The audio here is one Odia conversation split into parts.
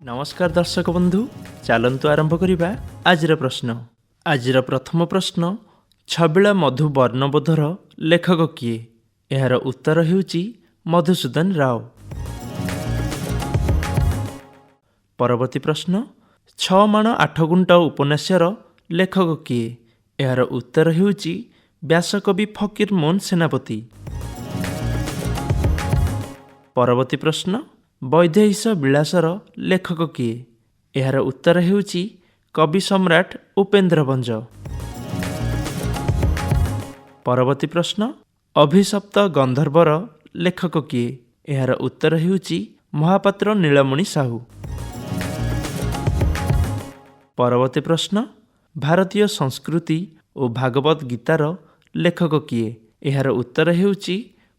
ନମସ୍କାର ଦର୍ଶକ ବନ୍ଧୁ, ଚାଲନ୍ତୁ ଆରମ୍ଭ କରିବା ଆଜିର ପ୍ରଶ୍ନ। ଆଜିର ପ୍ରଥମ ପ୍ରଶ୍ନ, ଛବିଳା ମଧୁ ବର୍ଣ୍ଣବୋଧର ଲେଖକ କିଏ? ଏହାର ଉତ୍ତର ହେଉଛି ମଧୁସୂଦନ ରାଓ। ପରବର୍ତ୍ତୀ ପ୍ରଶ୍ନ, 6 ମାଣ 8 ଗୁଣ୍ଠ ଉପନ୍ୟାସର ଲେଖକ କିଏ? ଏହାର ଉତ୍ତର ହେଉଛି ବ୍ୟାସକବି ଫକୀର ମୋହନ ସେନାପତି। ପରବର୍ତ୍ତୀ ପ୍ରଶ୍ନ, ବୈଦେହୀଶ ବିଳାସର ଲେଖକ କିଏ? ଏହାର ଉତ୍ତର ହେଉଛି କବି ସମ୍ରାଟ ଉପେନ୍ଦ୍ର ଭଞ୍ଜ। ପରବର୍ତ୍ତୀ ପ୍ରଶ୍ନ, ଅଭିଶପ୍ତ ଗନ୍ଧର୍ବର ଲେଖକ କିଏ? ଏହାର ଉତ୍ତର ହେଉଛି ମହାପାତ୍ର ନୀଳମଣି ସାହୁ। ପରବର୍ତ୍ତୀ ପ୍ରଶ୍ନ, ଭାରତୀୟ ସଂସ୍କୃତି ଓ ଭାଗବତ ଗୀତାର ଲେଖକ କିଏ? ଏହାର ଉତ୍ତର ହେଉଛି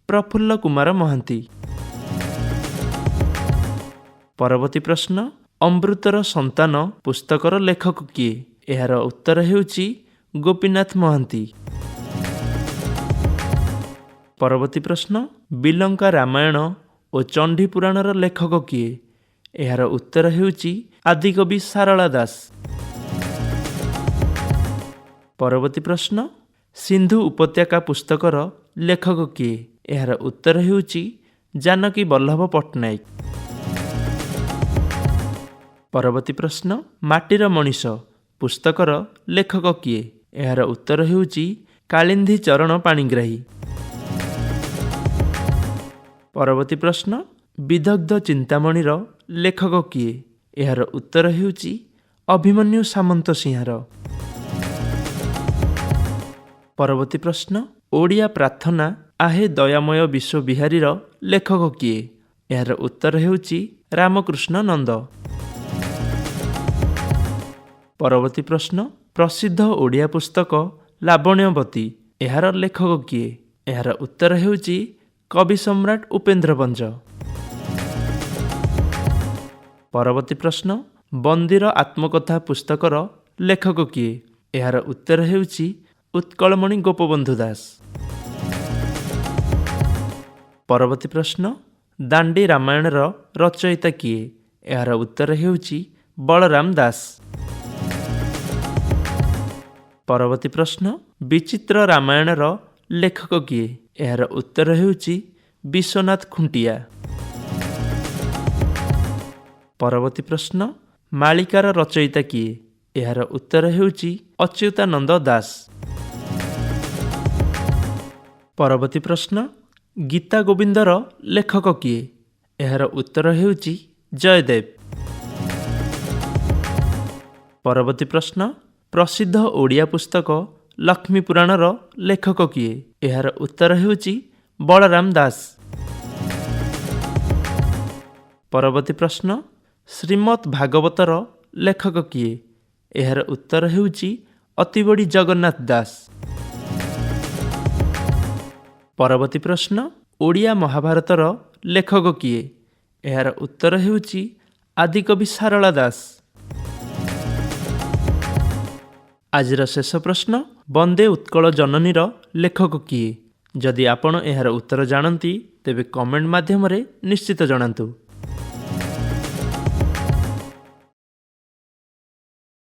ପ୍ରଫୁଲ୍ଲ କୁମାର ମହାନ୍ତି। ପରବର୍ତ୍ତୀ ପ୍ରଶ୍ନ, ଅମୃତର ସନ୍ତାନ ପୁସ୍ତକର ଲେଖକ କିଏ? ଏହାର ଉତ୍ତର ହେଉଛି ଗୋପୀନାଥ ମହାନ୍ତି। ପରବର୍ତ୍ତୀ ପ୍ରଶ୍ନ, ବିଲଙ୍କା ରାମାୟଣ ଓ ଚଣ୍ଡୀ ପୁରାଣର ଲେଖକ କିଏ? ଏହାର ଉତ୍ତର ହେଉଛି ଆଦିକବି ସାରଳା ଦାସ। ପରବର୍ତ୍ତୀ ପ୍ରଶ୍ନ, ସିନ୍ଧୁ ଉପତ୍ୟକା ପୁସ୍ତକର ଲେଖକ କିଏ? ଏହାର ଉତ୍ତର ହେଉଛି ଜାନକୀ ବଲ୍ଲଭ ପଟ୍ଟନାୟକ। ପରବର୍ତ୍ତୀ ପ୍ରଶ୍ନ, ମାଟିର ମଣିଷ ପୁସ୍ତକର ଲେଖକ କିଏ? ଏହାର ଉତ୍ତର ହେଉଛି କାଳିନ୍ଦୀ ଚରଣ ପାଣିଗ୍ରାହୀ। ପରବର୍ତ୍ତୀ ପ୍ରଶ୍ନ, ବିଦଗ୍ଧ ଚିନ୍ତାମଣିର ଲେଖକ କିଏ? ଏହାର ଉତ୍ତର ହେଉଛି ଅଭିମନ୍ୟୁ ସାମନ୍ତସିଂହାର। ପରବର୍ତ୍ତୀ ପ୍ରଶ୍ନ, ଓଡ଼ିଆ ପ୍ରାର୍ଥନା ଆହେ ଦୟାମୟ ବିଶ୍ୱବିହାରୀର ଲେଖକ କିଏ? ଏହାର ଉତ୍ତର ହେଉଛି ରାମକୃଷ୍ଣ ନନ୍ଦ। ପରବର୍ତ୍ତୀ ପ୍ରଶ୍ନ, ପ୍ରସିଦ୍ଧ ଓଡ଼ିଆ ପୁସ୍ତକ ଲାବଣ୍ୟବତୀ, ଏହାର ଲେଖକ କିଏ? ଏହାର ଉତ୍ତର ହେଉଛି କବି ସମ୍ରାଟ ଉପେନ୍ଦ୍ର ଭଞ୍ଜ। ପରବର୍ତ୍ତୀ ପ୍ରଶ୍ନ, ବନ୍ଦୀର ଆତ୍ମକଥା ପୁସ୍ତକର ଲେଖକ କିଏ? ଏହାର ଉତ୍ତର ହେଉଛି ଉତ୍କଳମଣି ଗୋପବନ୍ଧୁ ଦାସ। ପରବର୍ତ୍ତୀ ପ୍ରଶ୍ନ, ଦାଣ୍ଡି ରାମାୟଣର ରଚୟିତା କିଏ? ଏହାର ଉତ୍ତର ହେଉଛି ବଳରାମ ଦାସ। ପରବର୍ତ୍ତୀ ପ୍ରଶ୍ନ, ବିଚିତ୍ର ରାମାୟଣର ଲେଖକ କିଏ? ଏହାର ଉତ୍ତର ହେଉଛି ବିଶ୍ୱନାଥ ଖୁଣ୍ଟିଆ। ପରବର୍ତ୍ତୀ ପ୍ରଶ୍ନ, ମାଳିକାର ରଚୟିତା କିଏ? ଏହାର ଉତ୍ତର ହେଉଛି ଅଚ୍ୟୁତାନନ୍ଦ ଦାସ। ପରବର୍ତ୍ତୀ ପ୍ରଶ୍ନ, ଗୀତା ଗୋବିନ୍ଦର ଲେଖକ କିଏ? ଏହାର ଉତ୍ତର ହେଉଛି ଜୟଦେବ। ପରବର୍ତ୍ତୀ ପ୍ରଶ୍ନ, ପ୍ରସିଦ୍ଧ ଓଡ଼ିଆ ପୁସ୍ତକ ଲକ୍ଷ୍ମୀ ପୁରାଣର ଲେଖକ କିଏ? ଏହାର ଉତ୍ତର ହେଉଛି ବଳରାମ ଦାସ। ପରବର୍ତ୍ତୀ ପ୍ରଶ୍ନ, ଶ୍ରୀମଦ୍ ଭାଗବତର ଲେଖକ କିଏ? ଏହାର ଉତ୍ତର ହେଉଛି ଅତିବଡ଼ି ଜଗନ୍ନାଥ ଦାସ। ପରବର୍ତ୍ତୀ ପ୍ରଶ୍ନ, ଓଡ଼ିଆ ମହାଭାରତର ଲେଖକ କିଏ? ଏହାର ଉତ୍ତର ହେଉଛି ଆଦିକବି ସାରଳା ଦାସ। ଆଜିର ଶେଷ ପ୍ରଶ୍ନ, ବନ୍ଦେ ଉତ୍କଳ ଜନନୀର ଲେଖକ କିଏ? ଯଦି ଆପଣ ଏହାର ଉତ୍ତର ଜାଣନ୍ତି, ତେବେ କମେଣ୍ଟ ମାଧ୍ୟମରେ ନିଶ୍ଚିତ ଜଣାନ୍ତୁ।